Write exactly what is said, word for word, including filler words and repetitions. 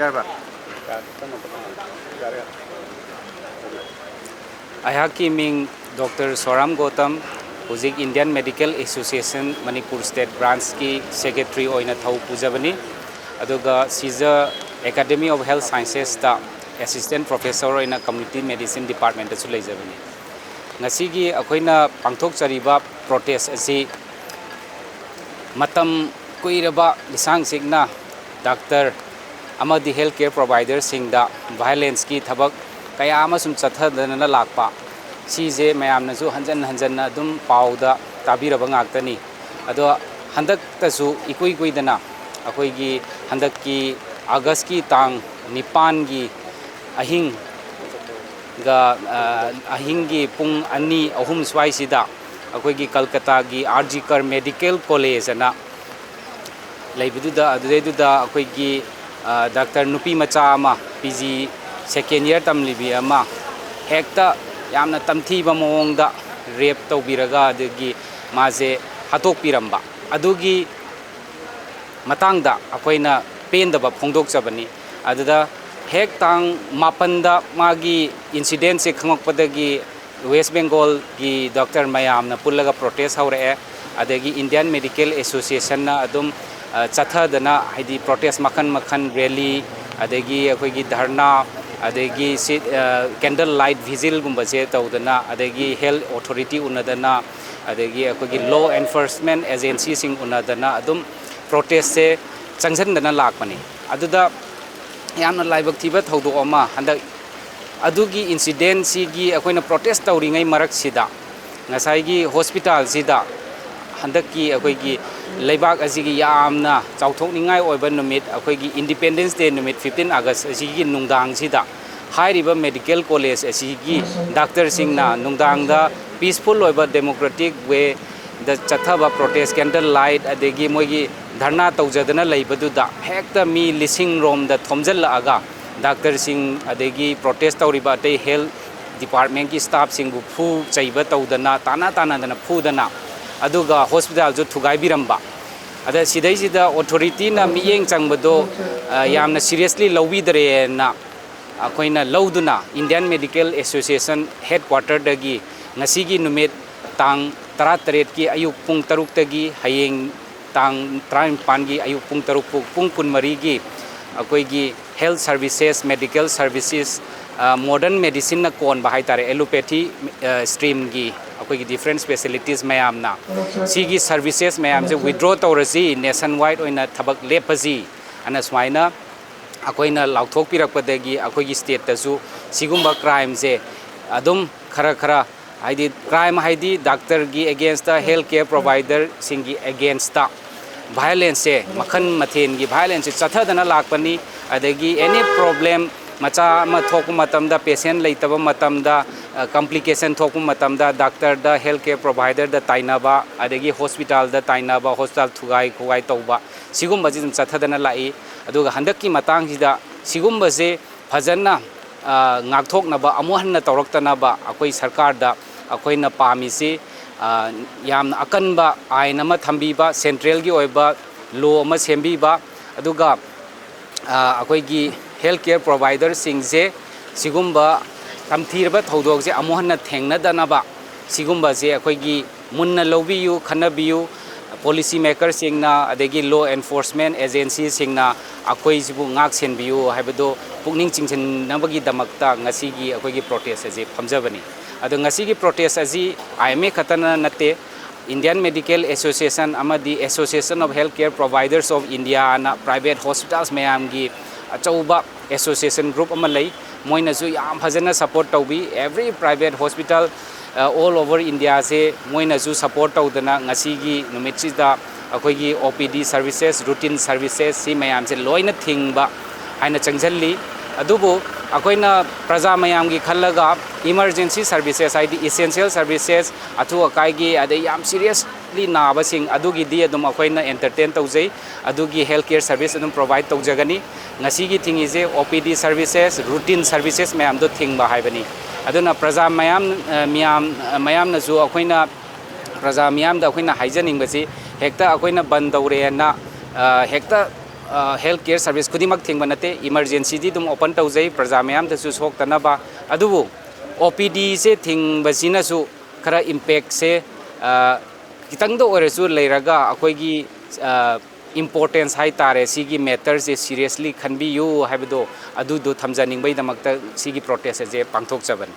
ꯌꯥꯔꯕ? ꯑꯩꯍꯥꯛꯀꯤ ꯃꯤꯡ ꯗꯣꯛꯇꯔ ꯁꯣꯔꯥꯝ ꯒꯣꯇꯝ, ꯍꯧꯖꯤꯛ Indian Medical Association Manipur State Branchꯀꯤ secretary ꯑꯣꯏꯅ ꯊꯧ ꯄꯨꯖꯕꯅꯤ꯫ ꯑꯗꯨꯒ ꯁꯤꯖ Academy of Health Sciencesꯇ assistant professor ꯑꯣꯏꯅ community medicine departmentꯇꯁꯨ ꯂꯩꯖꯕꯅꯤ꯫ ꯉꯁꯤꯒꯤ ꯑꯩꯈꯣꯏꯅ ꯄꯥꯡꯊꯣꯛꯆꯔꯤꯕ protest ꯑꯁꯤ ꯃꯇꯝ ꯀꯨꯏꯔꯕ ꯂꯤꯁꯥꯡ ꯁꯤꯠꯅ doctor ꯑꯃꯗꯤ health care providerꯁꯤꯡꯗ violenceꯀꯤ ꯊꯕꯛ ꯀꯌꯥ ꯑꯃ ꯁꯨꯝ ꯆꯠꯊꯗꯅ ꯂꯥꯛꯄ, ꯁꯤꯁꯦ ꯃꯌꯥꯝꯅꯁꯨ ꯍꯟꯖꯟ ꯍꯟꯖꯟꯅ ꯑꯗꯨꯝ ꯄꯥꯎꯗ ꯇꯥꯕꯤꯔꯕ ꯉꯥꯛꯇꯅꯤ꯫ ꯑꯗꯣ ꯍꯟꯗꯛꯇꯁꯨ ꯏꯀꯨꯏ ꯀꯨꯏꯗꯅ ꯑꯩꯈꯣꯏꯒꯤ ꯍꯟꯗꯛꯀꯤ Augustꯀꯤ ꯇꯥꯡ ꯅꯤꯄꯥꯟꯒꯤ ꯑꯍꯤꯡꯒ, ꯑ, ꯑꯍꯤꯡꯒꯤ ꯄꯨꯡ ꯑꯅꯤ, ꯑꯍꯨꯝ ꯁ꯭ꯋꯥꯏꯁꯤꯗ ꯑꯩꯈꯣꯏꯒꯤ ꯀꯜꯀꯇꯥꯒꯤ R G Kar Medical College ꯑꯅ ꯂꯩꯕꯗꯨꯗ, ꯑꯗꯨꯗꯩꯗꯨꯗ ꯑꯩꯈꯣꯏꯒꯤ, ꯑ, doctor ꯅꯨꯄꯤ ꯃꯆꯥ ꯑꯃ, P G second year ꯇꯝꯂꯤꯕꯤ ꯑꯃ, ꯍꯦꯛꯇ ꯌꯥꯝꯅ ꯇꯝꯊꯤꯕ ꯃꯑꯣꯡꯗ rape ꯇꯧꯕꯤꯔꯒ ꯑꯗꯒꯤ ꯃꯥꯁꯦ ꯍꯥꯠꯇꯣꯛꯄꯤꯔꯝꯕ, ꯑꯗꯨꯒꯤ ꯃꯇꯥꯡꯗ ꯑꯩꯈꯣꯏꯅ ꯄꯦꯟꯗꯕ ꯐꯣꯡꯗꯣꯛꯆꯕꯅꯤ꯫ ꯑꯗꯨꯗ ꯍꯦꯛ ꯇꯥꯡ ꯃꯥꯄꯟꯗ ꯃꯥꯒꯤ incidentꯁꯦ ꯈꯪꯂꯛꯄꯗꯒꯤ West Bengalꯒꯤ doctor ꯃꯌꯥꯝꯅ ꯄꯨꯜꯂꯒ protest ꯍꯧꯔꯛꯑꯦ꯫ ꯑꯗꯒꯤ Indian Medical Associationꯅ ꯑꯗꯨꯝ, ꯑ, ꯆꯠꯊꯗꯅ, ꯍꯥꯏꯗꯤ protest ꯃꯈꯜ ꯃꯈꯜ, rally, ꯑꯗꯒꯤ ꯑꯩꯈꯣꯏꯒꯤ ꯙꯔꯅꯥ, ꯑꯗꯒꯤ ꯁꯤ, ꯑ, candle light vigilꯒꯨꯝꯕꯁꯦ ꯇꯧꯗꯅ, ꯑꯗꯒꯤ health authority ꯎꯅꯗꯅ, ꯑꯗꯒꯤ ꯑꯩꯈꯣꯏꯒꯤ law enforcement agencyꯁꯤꯡ ꯎꯅꯗꯅ ꯑꯗꯨꯝ protestꯁꯦ ꯆꯪꯁꯤꯟꯗꯅ ꯂꯥꯛꯄꯅꯤ꯫ ꯑꯗꯨꯗ ꯌꯥꯝꯅ ꯂꯥꯏꯕꯛ ꯊꯤꯕ ꯊꯧꯗꯣꯛ ꯑꯃ, ꯍꯟꯗꯛ ꯑꯗꯨꯒꯤ incidentꯁꯤꯒꯤ ꯑꯩꯈꯣꯏꯅ protest ꯇꯧꯔꯤꯉꯩ ꯃꯔꯛꯁꯤꯗ ꯉꯁꯥꯏꯒꯤ hospitalꯁꯤꯗ ꯍꯟꯗꯛꯀꯤ ꯑꯩꯈꯣꯏꯒꯤ ꯂꯩꯕꯥꯛ ꯑꯁꯤꯒꯤ ꯌꯥꯝꯅ ꯆꯥꯎꯊꯣꯛꯅꯤꯡꯉꯥꯏ ꯑꯣꯏꯕ ꯅꯨꯃꯤꯠ, ꯑꯩꯈꯣꯏꯒꯤ Independence Day ꯅꯨꯃꯤꯠ fifteen August ꯑꯁꯤꯒꯤ ꯅꯨꯡꯗꯥꯡꯁꯤꯗ ꯍꯥꯏꯔꯤꯕ medical college ꯑꯁꯤꯒꯤ doctorꯁꯤꯡꯅ ꯅꯨꯡꯗꯥꯡꯗ peaceful ꯑꯣꯏꯕ democratic wayꯗ ꯆꯠꯊꯕ protest, candle light, ꯑꯗꯒꯤ ꯃꯣꯏꯒꯤ ꯙꯔꯅꯥ ꯇꯧꯖꯗꯅ ꯂꯩꯕꯗꯨꯗ ꯍꯦꯛꯇ ꯃꯤ ꯂꯤꯁꯤꯡ ꯔꯣꯝꯗ ꯊꯣꯝꯖꯤꯜꯂꯛꯑꯒ doctorꯁꯤꯡ ꯑꯗꯒꯤ protest ꯇꯧꯔꯤꯕ ꯑꯇꯩ health departmentꯀꯤ staffꯁꯤꯡꯕꯨ ꯐꯨ ꯆꯩꯕ ꯇꯧꯗꯅ, ꯇꯥꯟꯅ ꯇꯥꯟꯅꯗꯅ ꯐꯨꯗꯅ, ꯑꯗꯨꯒ hospitalꯁꯨ ꯊꯨꯒꯥꯏꯕꯤꯔꯝꯕ, ꯑꯗ ꯁꯤꯗꯩꯁꯤꯗ ꯑꯣꯊꯣꯔꯤꯇꯤꯅ ꯃꯤꯠꯌꯦꯡ ꯆꯪꯕꯗꯣ, ꯑ, ꯌꯥꯝꯅ ꯁꯤꯔꯤꯌꯁꯂꯤ ꯂꯧꯕꯤꯗ꯭ꯔꯦꯅ ꯑꯩꯈꯣꯏꯅ ꯂꯧꯗꯨꯅ Indian Medical Association headquarterꯗꯒꯤ ꯉꯁꯤꯒꯤ ꯅꯨꯃꯤꯠ ꯇꯥꯡ ꯇꯔꯥꯇꯔꯦꯠꯀꯤ ꯑꯌꯨꯛ ꯄꯨꯡ ꯇꯔꯨꯛꯇꯒꯤ ꯍꯌꯦꯡ ꯇꯥꯡ ꯇꯔꯥꯅꯤꯄꯥꯟꯒꯤ ꯑꯌꯨꯛ ꯄꯨꯡ ꯇꯔꯨꯛ ꯐꯥꯎ, ꯄꯨꯡ ꯀꯨꯟꯃꯔꯤꯒꯤ ꯑꯩꯈꯣꯏꯒꯤ health services, medical services, ꯑ, modern medicineꯅ ꯀꯣꯟꯕ ꯍꯥꯏ ꯇꯥꯔꯦ, allopathy, ꯑ, streamꯒꯤ ꯑꯩꯈꯣꯏꯒꯤ different specialties ꯃꯌꯥꯝꯅ ꯁꯤꯒꯤ services ꯃꯌꯥꯝꯁꯦ withdraw ꯇꯧꯔꯁꯤ, nationwide ꯑꯣꯏꯅ ꯊꯕꯛ ꯂꯦꯞꯄꯁꯤ ꯑꯅ ꯁꯨꯃꯥꯏꯅ ꯑꯩꯈꯣꯏꯅ ꯂꯥꯎꯊꯣꯛꯄꯤꯔꯛꯄꯗꯒꯤ ꯑꯩꯈꯣꯏꯒꯤ stateꯇꯁꯨ ꯁꯤꯒꯨꯝꯕ crimeꯁꯦ ꯑꯗꯨꯝ ꯈꯔ ꯈꯔ, ꯍꯥꯏꯗꯤ crime ꯍꯥꯏꯗꯤ doctorꯒꯤ againstꯇ, health care providerꯁꯤꯡꯒꯤ againstꯇ violenceꯁꯦ, ꯃꯈꯜ ꯃꯊꯦꯜꯒꯤ violenceꯁꯦ ꯆꯠꯊꯗꯅ ꯂꯥꯛꯄꯅꯤ꯫ ꯑꯗꯒꯤ any problem ꯃꯆꯥ ꯑꯃ ꯊꯣꯛꯄ ꯃꯇꯝꯗ, patient ꯂꯩꯇꯕ ꯃꯇꯝꯗ, ꯑ, complication ꯊꯣꯛꯄ ꯃꯇꯝꯗ doctorꯗ, health care providerꯗ ꯇꯥꯏꯅꯕ, ꯑꯗꯒꯤ hospitalꯗ ꯇꯥꯏꯅꯕ, hospital ꯊꯨꯒꯥꯏ ꯈꯣꯒꯥꯏ ꯇꯧꯕ, ꯁꯤꯒꯨꯝꯕꯁꯤ ꯑꯗꯨꯝ ꯆꯠꯊꯗꯅ ꯂꯥꯛꯏ꯫ ꯑꯗꯨꯒ ꯍꯟꯗꯛꯀꯤ ꯃꯇꯥꯡꯁꯤꯗ ꯁꯤꯒꯨꯝꯕꯁꯦ ꯐꯖꯅ, ꯑ, ꯉꯥꯛꯊꯣꯛꯅꯕ, ꯑꯃꯨꯛ ꯍꯟꯅ ꯇꯧꯔꯛꯇꯅꯕ ꯑꯩꯈꯣꯏ ꯁꯔꯀꯥꯔꯗ ꯑꯩꯈꯣꯏꯅ ꯄꯥꯝꯃꯤꯁꯤ, ꯑ, ꯌꯥꯝꯅ ꯑꯀꯟꯕ ꯑꯥꯏꯟ ꯑꯃ ꯊꯝꯕꯤꯕ, centralꯒꯤ ꯑꯣꯏꯕ law ꯑꯃ ꯁꯦꯝꯕꯤꯕ, ꯑꯗꯨꯒ, ꯑ, ꯑꯩꯈꯣꯏꯒꯤ health care providerꯁꯤꯡꯁꯦ ꯁꯤꯒꯨꯝꯕ ꯇꯝꯊꯤꯔꯕ ꯊꯧꯗꯣꯛꯁꯦ ꯑꯃꯨꯛ ꯍꯟꯅ ꯊꯦꯡꯅꯗꯅꯕ ꯁꯤꯒꯨꯝꯕꯁꯦ ꯑꯩꯈꯣꯏꯒꯤ ꯃꯨꯟꯅ ꯂꯧꯕꯤꯌꯨ, ꯈꯟꯅꯕꯤꯌꯨ꯫ Policy makerꯁꯤꯡꯅ, ꯑꯗꯒꯤ law enforcement agencyꯁꯤꯡꯅ ꯑꯩꯈꯣꯏꯁꯤꯕꯨ ꯉꯥꯛ ꯁꯦꯟꯕꯤꯌꯨ ꯍꯥꯏꯕꯗꯨ ꯄꯨꯛꯅꯤꯡ ꯆꯤꯡꯁꯤꯟꯅꯕꯒꯤꯗꯃꯛꯇ ꯉꯁꯤꯒꯤ ꯑꯩꯈꯣꯏꯒꯤ protest ꯑꯁꯤ ꯐꯝꯖꯕꯅꯤ꯫ ꯑꯗꯣ ꯉꯁꯤꯒꯤ protest ꯑꯁꯤ I M A ꯈꯛꯇꯅ ꯅꯠꯇꯦ, Indian Medical Association ꯑꯃꯗꯤ Association of Healthcare Providers of Indiaꯅ private hospitals ꯃꯌꯥꯝꯒꯤ ꯑꯆꯧꯕ association group ꯑꯃ ꯂꯩ꯫ ꯃꯣꯏꯅꯁꯨ ꯌꯥꯝ ꯐꯖꯅ support ꯇꯧꯕꯤ꯫ Every private hospital, ꯑ, all over Indiaꯁꯦ ꯃꯣꯏꯅꯁꯨ support ꯇꯧꯗꯅ ꯉꯁꯤꯒꯤ ꯅꯨꯃꯤꯠꯁꯤꯗ ꯑꯩꯈꯣꯏꯒꯤ O P D services, routine services ꯁꯤ ꯃꯌꯥꯝꯁꯦ ꯂꯣꯏꯅ ꯊꯤꯡꯕ ꯍꯥꯏꯅ ꯆꯪꯁꯤꯜꯂꯤ꯫ ꯑꯗꯨꯕꯨ ꯑꯩꯈꯣꯏꯅ ꯄ꯭ꯔꯖꯥ ꯃꯌꯥꯝꯒꯤ ꯈꯜꯂꯒ emergency services, ꯍꯥꯏꯗꯤ essential services, ꯑꯊꯨ ꯑꯀꯥꯏꯒꯤ, ꯑꯗꯩ ꯌꯥꯝ seriously ꯅꯥꯕꯁꯤꯡ ꯑꯗꯨꯒꯤꯗꯤ ꯑꯗꯨꯝ ꯑꯩꯈꯣꯏꯅ entertain ꯇꯧꯖꯩ꯫ ꯑꯗꯨꯒꯤ health care service ꯑꯗꯨꯝ provide ꯇꯧꯖꯒꯅꯤ꯫ ꯉꯁꯤꯒꯤ ꯊꯤꯡꯉꯤꯁꯦ O P D services, routine services ꯃꯌꯥꯝꯗꯣ ꯊꯤꯡꯕ ꯍꯥꯏꯕꯅꯤ꯫ ꯑꯗꯨꯅ ꯄ꯭ꯔꯖꯥ ꯃꯌꯥꯝ, ꯑ, ꯃꯤꯌꯥꯝ, ꯑ, ꯃꯌꯥꯝꯅꯁꯨ ꯑꯩꯈꯣꯏꯅ, ꯄ꯭ꯔꯖꯥ ꯃꯤꯌꯥꯝꯗ ꯑꯩꯈꯣꯏꯅ ꯍꯥꯏꯖꯅꯤꯡꯕꯁꯤ, ꯍꯦꯛꯇ ꯑꯩꯈꯣꯏꯅ ꯕꯟ ꯇꯧꯔꯦꯅ, ꯑ, ꯍꯦꯛꯇ, ꯑ, health care service ꯈꯨꯗꯤꯡꯃꯛ ꯊꯤꯡꯕ ꯅꯠꯇꯦ꯫ Emergencyꯗꯤ ꯑꯗꯨꯝ open ꯇꯧꯖꯩ, ꯄ꯭ꯔꯖꯥ ꯃꯌꯥꯝꯗꯁꯨ ꯁꯣꯛꯇꯅꯕ꯫ ꯑꯗꯨꯕꯨ OPDꯁꯦ ꯊꯤꯡꯕꯁꯤꯅꯁꯨ ꯈꯔ impactꯁꯦ, ꯑ, ꯈꯤꯇꯪꯗ ꯑꯣꯏꯔꯁꯨ ꯂꯩꯔꯒ ꯑꯩꯈꯣꯏꯒꯤ, ꯑ, importance ꯍꯥꯏ ꯇꯥꯔꯦ, ꯁꯤꯒꯤ matterꯁꯦ seriously ꯈꯟꯕꯤꯌꯨ ꯍꯥꯏꯕꯗꯣ, ꯑꯗꯨꯗꯣ ꯊꯝꯖꯅꯤꯡꯕꯒꯤꯗꯃꯛꯇ ꯁꯤꯒꯤ protest ꯑꯁꯦ ꯄꯥꯡꯊꯣꯛꯆꯕꯅꯤ꯫